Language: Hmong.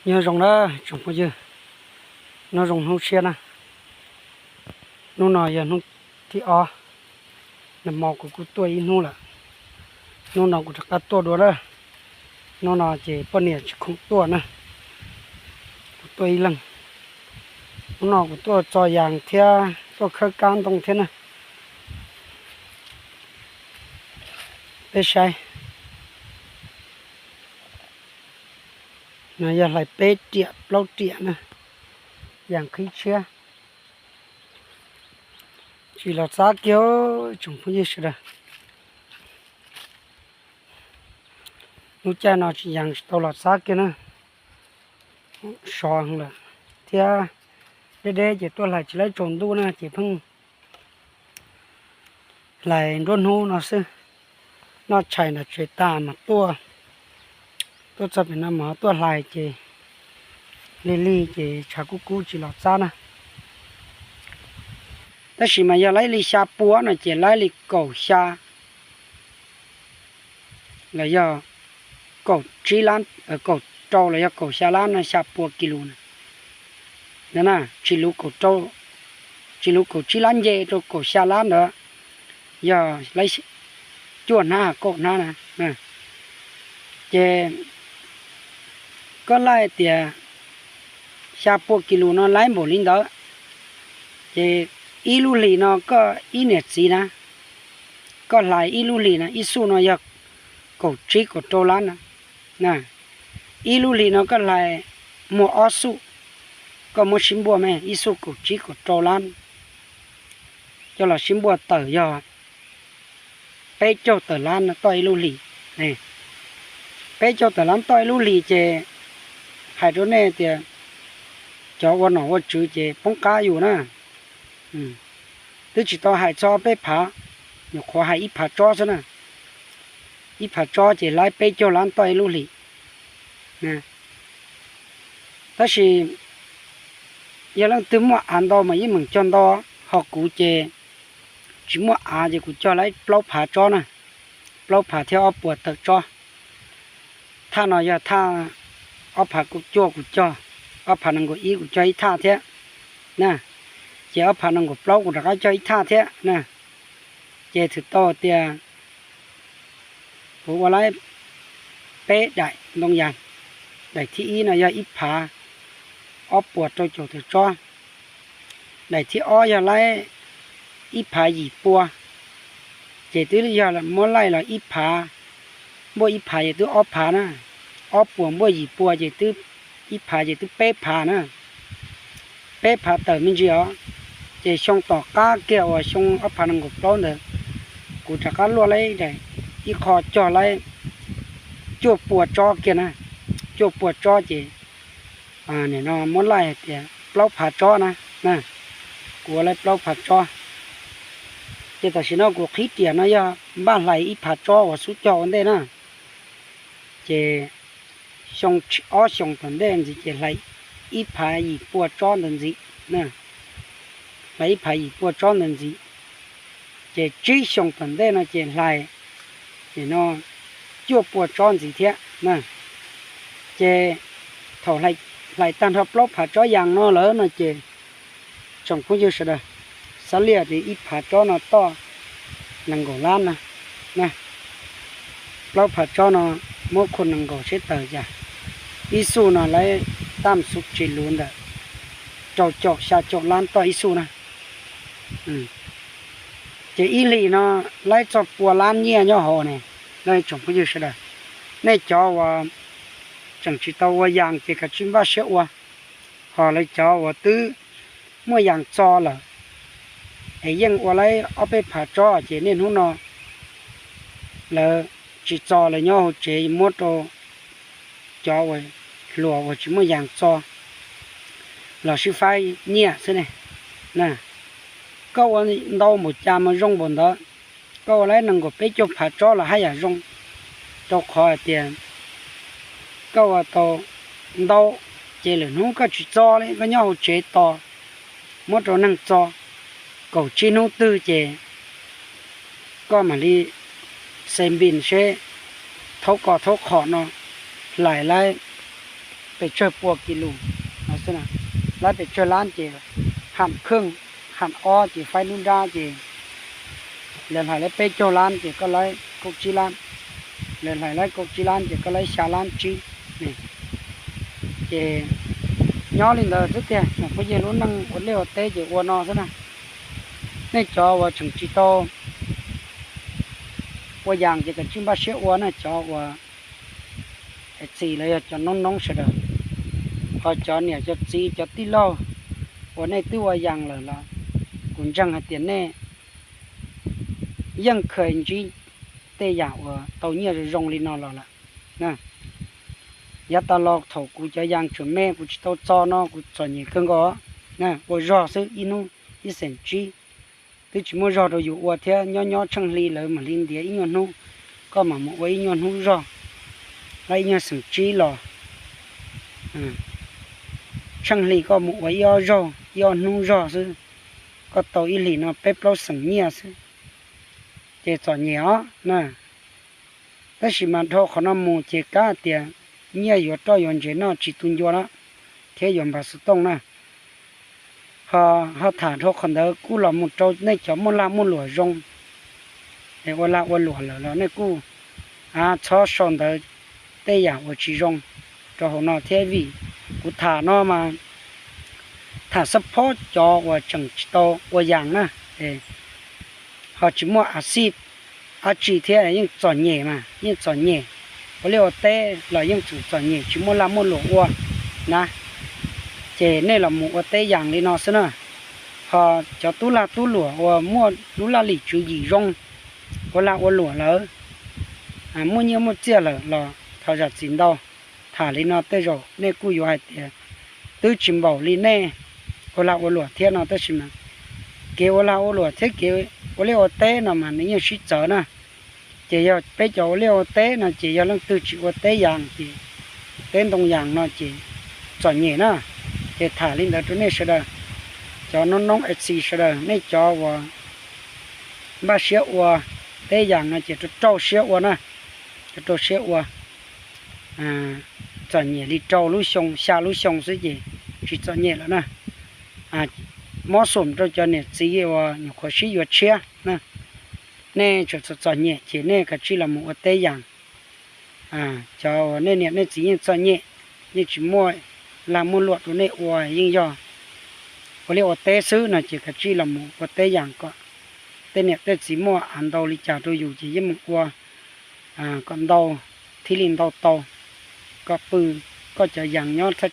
Nyob zoo na tsoom phooj ywg, nyob zoo hnub tshiab na. Hnub no yog hnub thib ob, nag hmo kuv kuj tuaj ib hnub lawm. Hnub no kuv rov qab tuaj dua na. Hnub no ces poj niam tsis khoom tuaj na, kuv tuaj ib leeg. Hnub no kuv tuaj txo yas thiab tuaj khawb kab ntoo thiab na. Peb saib, no yog hlais peb riam plaub riam na, yas qhib tshiab. Tsis los txab kiag tsoom phooj ywg sawv daws. Lub caij no tsis yas tsis tau los txab kiag na, sov lawm thiab. Deb deb ces tuaj hlais tsis laib tsaus ntuj na ces pheej hlais nruab hnub no xwb. Noj tshais nram tsev tas mas tuaj, tuaj txog pem no mas tuaj hlais ces lig lig ces tshav kub kub tsis los txab na. Tab sis mas yog laib li xya pua no ces laib li kaum xya los yog kaum tsib lab, kaum rau los yog kaum xya lab no xya pua kis lus na. Tsis luv kaum rau, tsis luv kaum tsib lab nce rau kaum xya lab ntawd yog laib cuaj hnab kaum hnab na. Ces koj laij tias xya pua kis lus no laib npaum li ntawd, ces ib lub hlis no koj ib niam txiv na, koj hlais ib lub hlis no ib xuj no yog kaum tsib kaum rau lab na. Ib lub hlis no koj hlais muag ob xuj, koj muab sib npuaj me ib xuj kaum tsib kaum rau lab, coj los sib npuaj tawm yog peb caug tawm lab toj ib lub hlis. Peb caug tawm lab toj ib lub hlis ces hais rau nej tias cov ua nom ua tswv ces poob qab yus na. Twb tsis tau hais txog peb phav, nyuam qhuav hais ib phav tsob xwb na. Ib phav tsob ces laib peb caug lab toj ib lub hlis. Tab sis yog leej twg muaj av ntau mas yeej meem cog ntau, ho kuv ces tsis muaj av ces kuv cog laib plaub phav tsob na, plaub phav thiab ob puas tawm tsob. Thaj no yog thaj ob phav kaum cuaj kuv cog, ob phav nees nkaum ib kuv cog ib thaj thiab na, ces ob phav nees nkaum plaub kuv rov qab cog ib thaj thiab na. Ces twb tau tias kuv ua laib peb daim ntoo yas. Daim thib ib no yog ib phav ob puas rau caum tawm tsob. Daim thib ob yog laib ib phav yim pua, ces twb yog muab laij los ib phav npuaj ib phav ces twb ob phav na. Ob puas npuaj yim pua ces twb, ib phav ces twb peb phav na. Peb phav tawm me ntsis os. Ces xyoo tom qab kiag uas xyoo ob phav nees nkaum plaub ntawd, kuv rov qab luaj laib daim, ib qho cog laib cuaj pua tsob kiag na. Cuaj pua tsob ces nim no muab laij hais tias plaub phav tsob na. Kuv ua laib plaub phav tsob. Ces tam sim no kuv qhib riam no yog npaj hlais ib phav tsob uas xub cog ua ntej na. Ces xyoo ob xyoos tom ntej ntxiv ces hlais ib phav yim pua tsob ntawd ntxiv. Hlais ib phav yim pua tsob ntawd ntxiv. Ces tsib xyoos tom ntej no ces hlais, ces no cuaj pua tsob ntxiv thiab na. Ces thaum hlais tag nrho plaub phav tsob yas no lawm no ces tsoom phooj ywg sawv daws, xav liaj tias ib phav tsob no toj nees nkaum lab na. Plaub phav tsob no muab khua nees nkaum seb tawm cas. Ib xuj no laib tam xuv tsis luv ntawm rau caum xya caum lab toj ib xuj na. Ces ib hlis no laib txog pua lab nyiaj nyob hauv ne. Tsoom phooj ywg sawv daws, nej cov uas tseem tsis tau ua yas ces kav tsij npaj siab ua. Ho lawv cov uas twb muaj yas txo lawm es yeej ua laib ob peb phav tsob ces niaj hnub no lawv tsis txo, lawv nyob hauv tsev muab rau cov uas hluas uas tsis muaj yas txo los sib faib nyiaj xwb ne. Koj ua ntau npaum cas mas zoo npaum ntawd. Koj ua laib nees nkaum peb caug phav tsob los haj yam zoo, rau qhov hais tias koj ua tau ntau, ces lwm hnub koj tsis txo li, koj nyob hauv tsev tos muab rau neeg txo kaum tsib hnub twg ces koj mam li xes npis seb thaub ko thaub qhom no hlais laib pes tsawg pua kis lus no xwb na. Laib pes tsawg lab ces ham kheej, ham ob ces faib lub nrab ces lawv hlais laib peb caug lab ces koj laib kaum tsib lab, lawv hlais laib kaum tsib lab ces koj laib xya lab tsib. Ces nyob li ntawd xwb tiag, phooj ywg, lub neej ua liaj ua teb ces ua no xwb na. Nej cov uas tseem tsis tau ua yas ces kav tsij npaj siab ua na, cov uas txiv los yog cov noob noob sawv daws, ho cov niam cov txiv cov tij laug uas nej twb ua yas lawm los kuv ntseeg hais tias nej yeej khaws ntsib tej yam uas tau nyiaj zoo zoo li no los lawm. Yav tas los thaum kuv cov yas tseem me kuv tsis tau txo no kuv txom nyem kawg nkaus, ua zog xwb ib hnub ib xeem tsib, twb tsis muaj zog rau yus ua thiab. Nyob nyob tsheej hli lawv mam li ntiav ib nyuag hnub, koj mam mus ua ib nyuag hnub zog, ib nyuag xeem tsib los tsheej hli koj mus ua ib ob zaug ib ob hnub zog xwb, koj tau ib hlis no peb plaub xeem nyiaj xwb, ces txom nyem os na. Tab sis mas dhau qhov no mus ces kav tias nyiaj yuav roj yuav ntsev noj tsis tu ncua na, thiab yuav npam xov tooj na. Ho tham dhau qhov ntawd kuj los mus rau nej cov muaj lag muaj luam zoo, es ua lag ua luam lawm los nej kuj txhob sau ntawv tej yam uas tsis zoo rau hauv no thiab, vim kuv tham no mas tham xab phob cov uas tseem tsis tau ua yas na, ho tsis muaj a xij dab tsi thiab yeej txom nyem mas yeej txom nyem, ua liaj ua teb los yeej tseem txom nyem tsis muaj lag muaj luam ua na. Ces nej los mus ua teb yas li no xwb na, ho cov tub lag tub luam uas muaj lub laj lim tswv yim zoo, ua lag ua luam lawm, muaj nyiaj muaj txiaj lawm los thov zam txim ntau. Tham li no tej zaum nej kuj yuav hais tias twb tsis npaum li nej ua lag ua luam thiab no, tab sis mas kev ua lag ua luam thiab kev ua liaj ua teb no mas nws yeej sib txawv na. Ces yog peb cov ua liaj ua teb no ces yog leej twg tsis ua teb yas ces, teb ntoo yas no ces txom nyem na. Ces tham li ntawd rau nej sawv daws, cov noob noob A C sawv daws, nej cov uas npaj siab ua teb yas no ces rau rau siab ua na, rau rau siab ua. Txom nyem li rau lub xyoo xya lub xyoo xwb ces tsis txom nyem lawm na. Mob xum rau cov niam txiv uas nyuam qhuav sib yuav tshiab na, nej tseem txom txom nyem ces nej kav tsij los mus ua teb yas. Cov uas nej niam nej txiv yeej txom nyem, yeej tsis muaj lag muaj luam rau nej ua, yeej yog ua liaj ua teb xwb no ces kav tsij los mus ua teb yas kom tej niam tej txiv muaj av ntau li cas rau yus ces yeej mus ua kom ntau, thiaj li ntau tau, kom pw koj cov yas nyob thaj